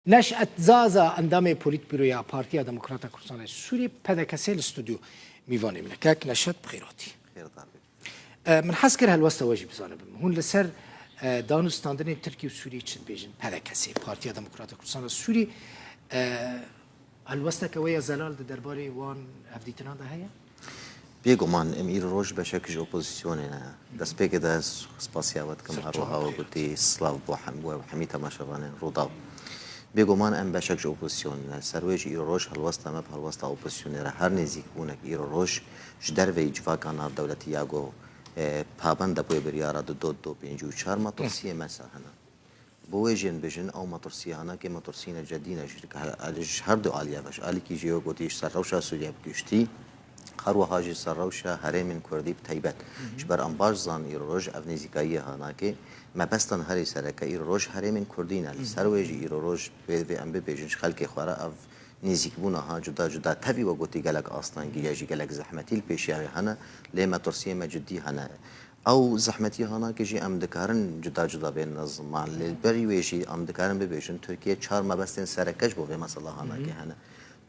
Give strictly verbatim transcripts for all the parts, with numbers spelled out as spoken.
Neşet Zaza, endamê Polîtbûroya Partiya Demokrata Kurdistana Sûriyê, P D K S, li stûdyo mîvanê min e. Kek Neşet, bi xêr hatî. Xêr dar be. E, min hez kir helwesta we jî bizanibim. Hûn li ser, e, danûstandinên Tirkiye û Sûriyê çi dibêjin? P D K S, Partiya Demokrata Kurdistana Sûriyê, e, helwesteke we ya zelal di derbarê wan hevdîtinan de heye? Bêguman em îro roj beşek ji opozisyonê ne. Destpêkê de ez spasiya we dikim, her wiha we gotî silav bo hem we û hemî temaşevanên Rûdaw. Bêguman em beşek ji opozisyonê ne. Ser wê jî îro roj helwesta me bi helwesta opozisyonê re her nêzîkbûnek îro roj ji derveyî civaka navdewletî ya ku, e, pabend e bi wê biryara du do du pêncî û çar metirsiyê me ser hene. Bo wê jî em dibêjin, ew metirsiyê hanakê metirsîne cedî ne ji, ji her du aliyê ve, ji alîkî jî wek gotî ji ser rewşa Sûriye bi giştî, her wiha jî ser rewşa herêmên Kurdî bi taybet. Ji ber em baş zanin îro roj ev nêzîkayiyê hanakê mebestan herî sereke îro roj herêmên Kurdî ne. Li ser wê jî îro roj divê vê em bibêjin ji xelkê xwe re ev nêzîkbûna ha cuda cuda tevî wek gotî gelek astengî ye jî gelek zehmetî li pêşiya wê hene, lê metirsiyê me cidî hene. Ew zehmetî hanakê jî em dikarin cuda cuda bênin ziman. Lê berî wê jî em dikarin bibêjin, Tirkiye çar mebestên sereke ji bo vê mesela hanakê hene.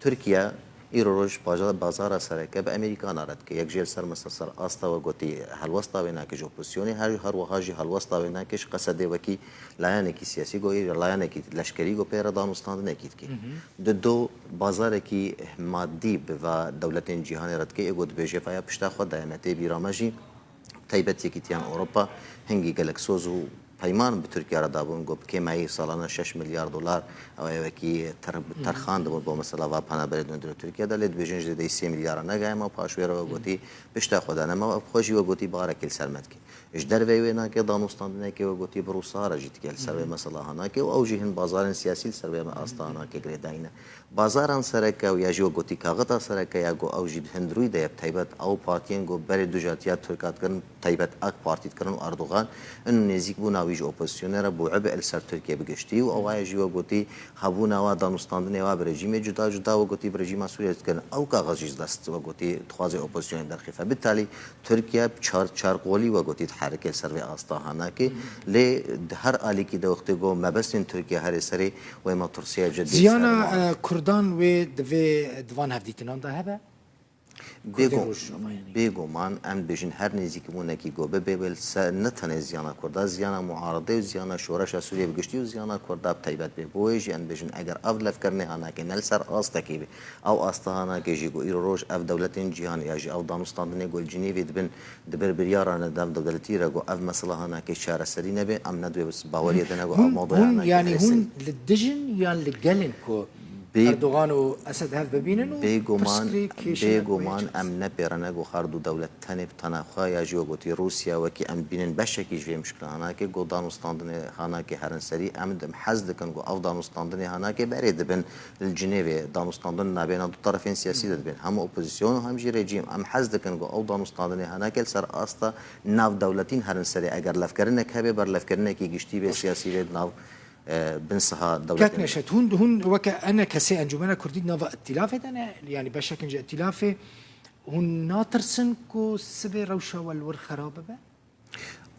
Tirkiye îro roj baja-, bazara sereke bi Amerîkana re dike. Yek jê li ser mesela ser asta we gotî helwesta wê nake ji opozisyonê, her, her wiha jî helwesta wê nake ji Qesedê wekî layanekî siyasî, go îro layanekî leşkerî, go pê re danûstandinekî dike. Di do bazarekî madî bi va dewletên cîhanê re dike, ê go dibêje vaya pişta xwe daye me tê bîra me jî. Taybet Yekîtiyan Ewropa hingî gelek soz û peyman bi Tirkiye re dabûn, got, bi kêmayî salane şeş milyar dolar, ew ê wekî ter-, terxan dibûn bo mesela va penaberê di hundirê Tirkiye de, lê dibêjin ji dê sê milyara negayema, paş wê re we gotî, pişta xwe dane me, ev xwe jî we gotî barekê li ser me dike. Ji derveyî wê nake danûstandinekê we gotî bi Rûsa re jî dike li ser wê mesela hanake û ew jî hin bazarên siyasî li ser wê me asta hanake girêdayî ne. Bazaran sereke û ya jî we gotî kaxita sereke ya ku ew jî di hundirûyî de ye, bi taybet ew partiyên ku berê dujatiya Tirka dikirin, bi taybet AK Partî dikirin û Erdogan, in nêzîkbûna wî ji opozisyonê re bû ibe li ser Tirkiye bi giştî û ew aye jî we gotî hebûna wa danûstandinê wa bi rejîmê cuda cuda we gotî bi rejîma Sûriyê dikirin. Ew kaxit jî ji dest we gotî dixwaze opozisyonê derxife. Bitalî Tirkiye çar, çarqolî we gotî diherike li ser vê asta hanakê. Lê di her alîkî de wextê ku mebestên Tirkiye herê serê wê metirsiyê cedî Ziyana, ser e, Kurdan wê di vê, di van hevdîtinan de hebe? Kurdên Bêgu-, Rojava yanî. Bêguman em dibêjin her nêzîkbûnekî ku bibe wê li ser ne tenê ziyana Kurda, ziyana muaredê û ziyana şoreşa Sûriyê bi giştî û ziyana Kurda bi taybet bê. Bo wê jî em dibêjin eger ev levkirinê hanakê ne li ser astekî bê, ew asta hanakê jî ku îro roj ev dewletên cîhanê ya jî ev danûstandinê ku li Cinêvê dibin, di ber biryara ne dev dewletî re ku ev mesela hanakê çareserî nebe, em ne dibê baweriyê dine ku ev Hûn, mewduya hûn, hanakê yanî hûn li dij in yan li gel in ku Bê-, Erdogan û Esed hev bibînin û bêguman, pirsgirêk kêşîne bêguman em nepêrine ku her du dewlet tenê bi tena xwe ya jî we gotî Rûsya wekî em dibînin beşekî ji vê mişkila hanakê ku danûstandinê hanakê herin serî em dim hez dikin ku ev danûstandinê hanakê berê dibin. Li Cinêvê danûstandin nabêna du terefên siyasî de dibên, hem opozîsyon û hem jî rejîm. Em hez dikin ku ew danûstandinê heneke li ser asta navdewletîn herin serê. Eger levkirinek hebe, ber levkirinekî giştî bê siyasî bê di nav, e, bin siha dewletê. Kek Neşet, hûn, hûn weke enekesê Encûmena Kurdî di nava îtîlafê de ne, yanî beşekin ji îtîlafê, hûn natirsin ku sibê rewşa we li wir xerab bibe?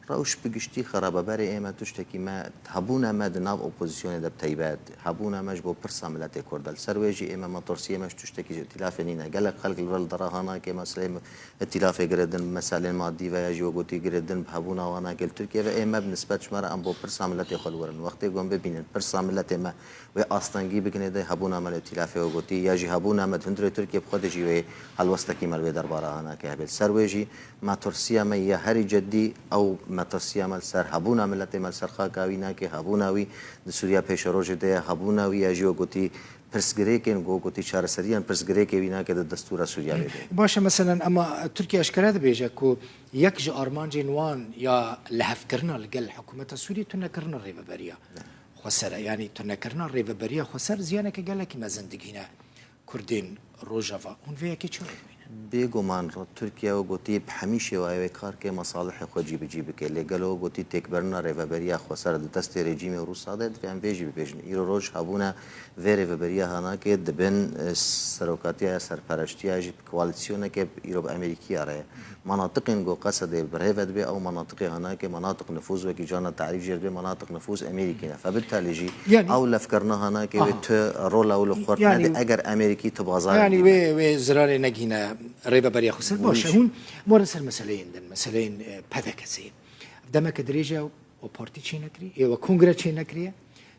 Rewş bi giştî xerabeberê ê me tiştekî me, hebûna me di nav opozîsyonê de bi taybet, hebûna me ji bo pirsa miletê Kurd e. Li ser wê jî ê me metirsiyê me ji tiştekî ji îtîlafê nîne. Gelek xelk li vir li dera hanakê meseleyê îtîlafê girêdin, meselên madî ve ya jî we gotî girêdin, bi hebûna wan nake li Tirkiye ve ê me bi nisbet ji me re em bo pirsa miletê xwe li wir in. Wextê ku em bibînin pirsa miletê me wê astengî bigine de hebûna me li îtîlafê we gotî, ya jî hebûna me di hundirê Tirkiye bi xwe de jî wê helwestekî me li wê derbara hanakê hebe. Li ser wê jî Metirsiya me ya herî cedî, ew metirsiya me li ser hebûna miletê me li ser xaka wî nake, hebûna wî di Sûriya pêşerojê de ye, hebûna wî ya jî wek gotî pirsgirêkên, ku gotî çareseriyan pirsgirêkê wî nake di destûra Sûriya vê de. Baş e, meselen, ema Tirkiye eşkere dibêje ku yek ji armancên wan ya lihevkirina li gel hikûmeta Sûriyê tunekirina rêveberiya xweser e. Yanî tunekirina rêveberiya xweser ziyaneke gelekî mezin digihîne Kurdên Rojava. Hûn vê yekê çawa dibînin? Bêguman Tirkiye û gotî bi hemî şêwayê wê kar ke mesalihê xwe cîbicî bike. Lê gelo gotî têkberina rêveberiya xweser di destê rejîmê Rûsa de, divê em vê jî bibêjin. Îro roj hebûna vê rêveberiya hanakê dibin, e, serokatiya ya serpereştiya jî koalîsyoneke îro bi Amerîkiya re ye. Manatiqên ku qesedê bi rê ve dibe, ew manatiqê hanakê manatiq nifûz wekî carna tarîf jê dibe, manatiq nifûz Amerîkî ne. Fe bitalî jî Yanî ew lefkirina hanakê wê Aha. tu rola wî li xurt Yanî nede, eger Amerîkî tu bazarek Yanî dî wê, wê zirarê negîne rêveberiya xweser. Baş e, Wî hûn morin ser meseleyên din, meseleyên, e, P D K S'ê. Demeke dirêj e û partî çênekirî, ê we kongre çênekiriye.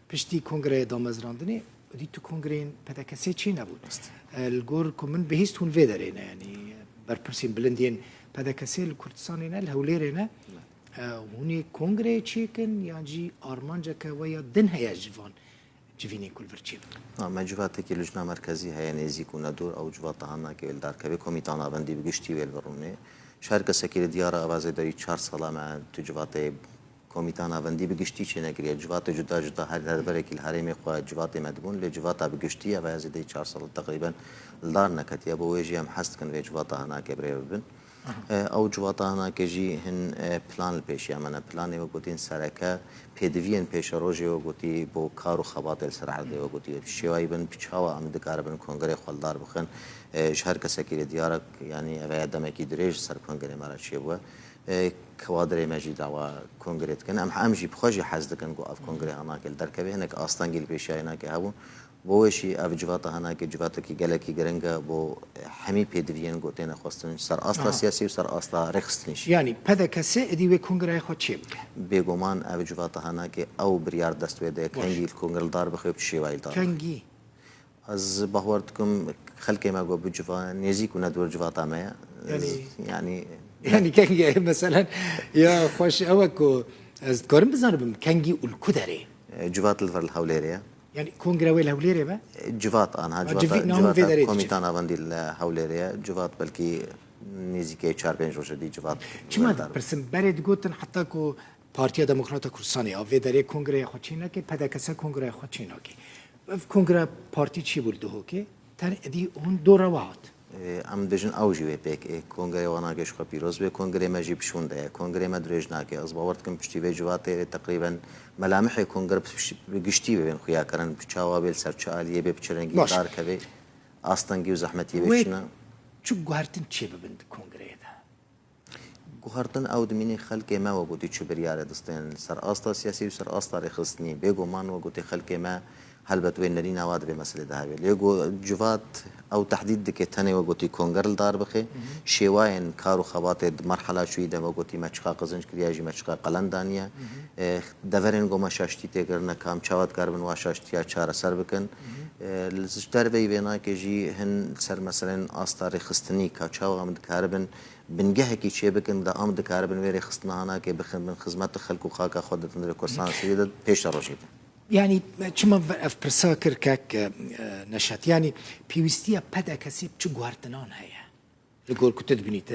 Piştî kongreyê damezrandinê, dî tu kongreyên P D K S'ê çênebûn. Rast. E, li gor ku min bihîst hûn vê derê ne, yanî berpirsên bilind yên P D K S'ê li Kurdistanê ne, li Hewlêrê ne. E, hûn ê kongreyê çêkin yan jî armanceke we ya din heye ji van civînên ku li vir çêbin? Ha, me civatekî Lijna Merkezî heye nêzîk û nedûr, ew civata hanakê wê li dar keve, Komîta Navendî bi giştî wê li vir rûnê. Ji her kesekî li diyar e, eva zêderî çar sala me tu civatê Komîta Navendî bi giştî çênekiriye. Civatê cuda cuda her derverekî li herêmê xwe civatê me dibûn, lê civata bi giştî eva zêdeyî çar sala teqrîben li dar neketiye. Bo wê jî em hez dikin vê civata hanakê bi rê bibin. Aha. E, ew civata hanakê jî hin, e, plan li pêşiya me ne. Planê wek gotîn sereke pêdiviyên pêşerojê wek gotî bo kar û xebatê li ser erdê wek gotî şêwayî bin, bi çawa em dikaribin kongrê xwe li dar bixin. E, ji her kesekî li diyar e, yanî ev ya demekî dirêj li ser kongrê me re çêbûye. E, kewadirê me jî dawa kongrê dikin. Em, em jî bi xwe jî hez dikin ku ev kongrê hanakê li derkeve. Hinek astengî li pêşiya hanakê hebûn. Bo wê jî ev civata hanakê civatekî gelekî giring e bo hemî pêdiviyên ku têne xwestin, ser asta Aha. siyasî û ser asta rêxistinî jî. Yanî P D K S êdî wê kongreyê xwe çê bike? Bêguman ev civata hanakê ew biryar dest wê de ye, Baş. kengî li kongre li dar bixe û bi çi şêwayî li dar bixe. Kengî? Ez bawer dikim xelkê me ku bi civa-, nêzîk û nedûr civata me ye. Yanî, Ez, yanî, yanî kengî, meselen, ya xweş ew e ku ez dikarim bizanibim kengî û li ku derê? E, civat li vir li Hewlêrê ye. Yanî kongre wê li Hewlêrê be? E, civat anha, Ha, civata, civî-, navê civata vê derê diçe. Komîta Navendî li Hewlêrê ye. Civat belkî nêzîkê çar pênc roje dî civat Çima wê li dar be. Dipirsim? Berê digotin heta ku Partiya Demokrata Kurdistanê ya vê derê kongreya xwe çê nake, P D K S kongreya xwe çê nake. Ev kongre partî çêbû li Duhokê, tenê êdî hûn dora we hat. Ê, em dibêjin ew jî wê pêk ê. Kongrê wan nake ji xwe pîroz be, kongrê me jî bi şûn de ye. Kongrê me dirêj nake. Ez bawer dikim piştî vê civatê teqrîben melamihê kongre bi, bi giştî bibên xuyakirin. Bi çawa bê, li ser çi aliyê bê, bi çi rengî Baş. dar keve, astengî û zehmetiyê bê Wê çi ne. çi guhertin çê bibin di kongreyê de? Guhertin ew dimînî xelkê me we gotî çi biryarê distên li ser asta siyasî û ser asta rêxistinî. Bêguman we gotî xelkê me helbet wê nerîna wa di vê meselê de hebe. Lê go civat ew tehdîd dike tenê we gotî konger li dar bixe. Şêwayên kar û xebatê di merhela çûyî de we gotî me çiqa qizinc kiriye jî me çiqa qelen daniye. E, deverên go me şaştî tê kirine kam çawa dikaribin wa şaştiya çareser bikin. E, li ji derveyî vê nake jî hin li ser meselên asta rêxistinî ka çawa em dikaribin bingehekî çêbikin, da em dikaribin wê rêxistina hanakê bixin bin xizmeta xelk û xaka xwe di hundirê Kurdistanê Sûriyê de pêş de rojê bin. Yanî çima ve-, ev pirsa kir kek, e, Neşat? Yanî pêwîstiya P D K S bi çi guhertinan heye? Li gor ku tu dibînî, tu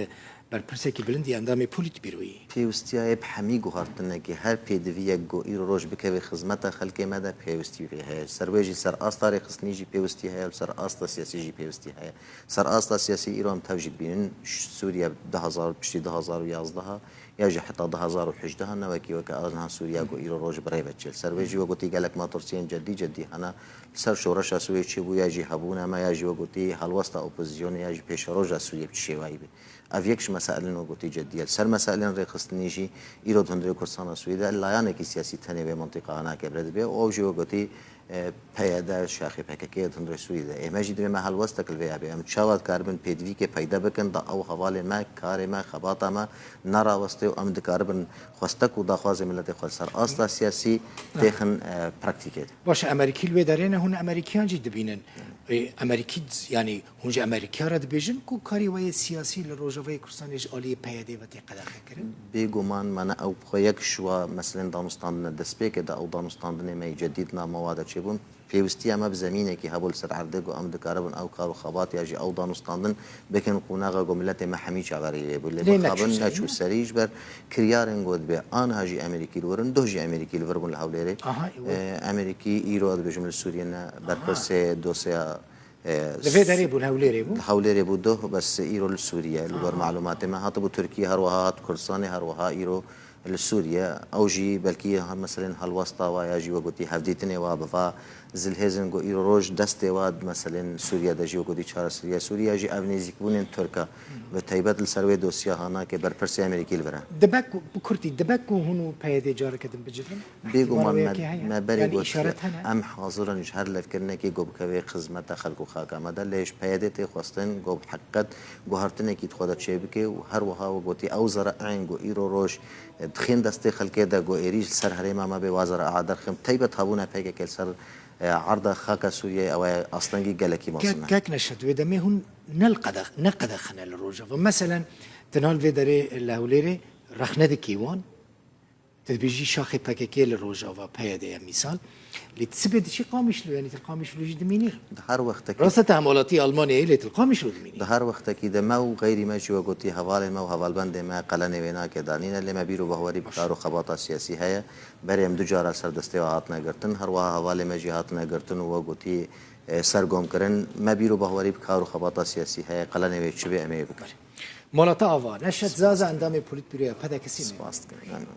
berpirsekî bilind î, endamê polîtbîroyî. Pêwîstiya ye bi hemî guhertinekê, her pêdiviyek ku îro roj bikeve xizmeta xelkê me de pêwîstî pê heye. Ser wê jî ser asta rêxistinî jî pêwîstî heye, ser asta siyasî jî pêwîstî heye. Ser asta siyasî îro em tev jî dibînin, ş-, Sûriye du hezar, piştî du hezar û yazdeh ya jî heta du hezar û hejdeh ne wekî weke a niha Sûriye ku îro roj bi rê ve çê. Li ser wê jî we gotî gelek metirsiyên cedî cedî hene. Li ser şoreşa Sûriyê çêbû ya jî hebûna me ya jî we gotî helwesta opozisyonê ya jî pêşeroja Sûriyê bi çi şêwayî be. Ev yek ji mesailên we gotî cedî ye. Li ser mesailên rêxistinî jî îro di hundirê Kurdistana Sûriyê de layanekî siyasî tenê wê mintiqa hanake bi rê dibe û ew jî we gotî e, P Y D, şaxê P K K ye di hundirê Sûriyê de. Ê me jî divê me helwestek li vê ya bê. Em çawa dikaribin pêdivîkê peyda bikin, da ew hevalê me, karê me, xebata me nerawestê û em dikaribin xwestek û daxwazê miletê xwe li ser asta siyasî têxin, e, praktîkê de. Baş e, Amerîkî li wê derê ne, hûn Amerîkiyan jî dibînin. Ê, Amerîkî, yanî hûn ji Amerîkiya re dibêjin ku karê we yê siyasî li Rojavayê Kurdistanê ji aliyê P Y D ve tê qedexekirin? Bêguman me ne ew bi xwe yek ji wa meselên danûstandine destpêkê de ew danûstandinê me yê cedîd di nav me wa de çêbûn. Pêwîstiya me bi zemînekî hebû li ser erdê ku em dikaribin ew kar û xebat ya jî ew danûstandin bikin qonaxa ku miletê me hemî çaverî lê bû. Lê Lê mixabin neçû serî. neçû serî ji ber kiryarên ku dibê aniha jî Amerîkî li wir in, doh jî Amerîkî li vir bûn li Hewlêrê. Aha, ew. Ee, Amerîkî îro dibêjim li Sûriyê ne, Aha. berpirsê dosyeya Li vê derê bû, li Hewlêrê bû. Li Hewlêrê bû doh, bes îro li Sûriye, li gor malûmatê me. Hatibû Tirkiye, her wiha hat Kurdistanê, her wiha îro li Sûriye. Ew jî belkî ha-, meselên helwesta wa ya jî we gotî hevdîtinê wa bi va zilhêzin ku îro roj destê wa meselên Sûriye de jî we gotî çareseriya Sûriye jî ev nêzîkbûnên Tirka. Bi taybet li ser wê dosya hanakê berpirsê Amerîkî li vir e. Dibe ku, bi kurtî, dibe ku hûn û P Y D careke din bicivin? Bêguman me, me berê gotiye, em hazir in ji her levkirinekê ku bikeve xizmeta xelk û xaka me de, lê ji P Y D tê xwestin ku bi heqîqet guhartinekî di xwe de çêbike û her wiha we gotî ew zere eyn ku îro roj, e, dixên destê xelkê de ku êrîş li ser herêma me bê wa zere a derxin. Taybet hebûna P K K li ser, e, erda xaka Sûriyeyê ew e astengî gelekî mezin e. Kek Neşet, wê demê hûn ne li qede-, ne qedexine li Rojava. Meselen, di nav vê derê li Hewlêrê rexne dikî wan, Tu dibêjî şaxê P K K li Rojava, P Y D ye mîsal. Lê tu sibê diçî Qamişlo, yanî tu li Qamişlo jî dimînî. Di her wextekî Rast e, te hemwelatî Almanyayê, lê tu li Qamişlo dimînî. Di her wextekî de me û xeyrî me jî we gotî hevalê me û hevalbendê me qelenê wê nake danîne, lê me bîr û bawerî bi kar û xebata siyasî heye. Berê em du cara li ser destê we hatine girtin, her wiha hevalê me jî hatine girtin û we gotî, e, sergom kirin. Me bîr û bawerî bi kar û xebata siyasî heye, qelenê wê çi bê em ê bikin. Mala te ava, Neşet Zaza, endamê Polîtbûroya P D K'ê. Spas dikim.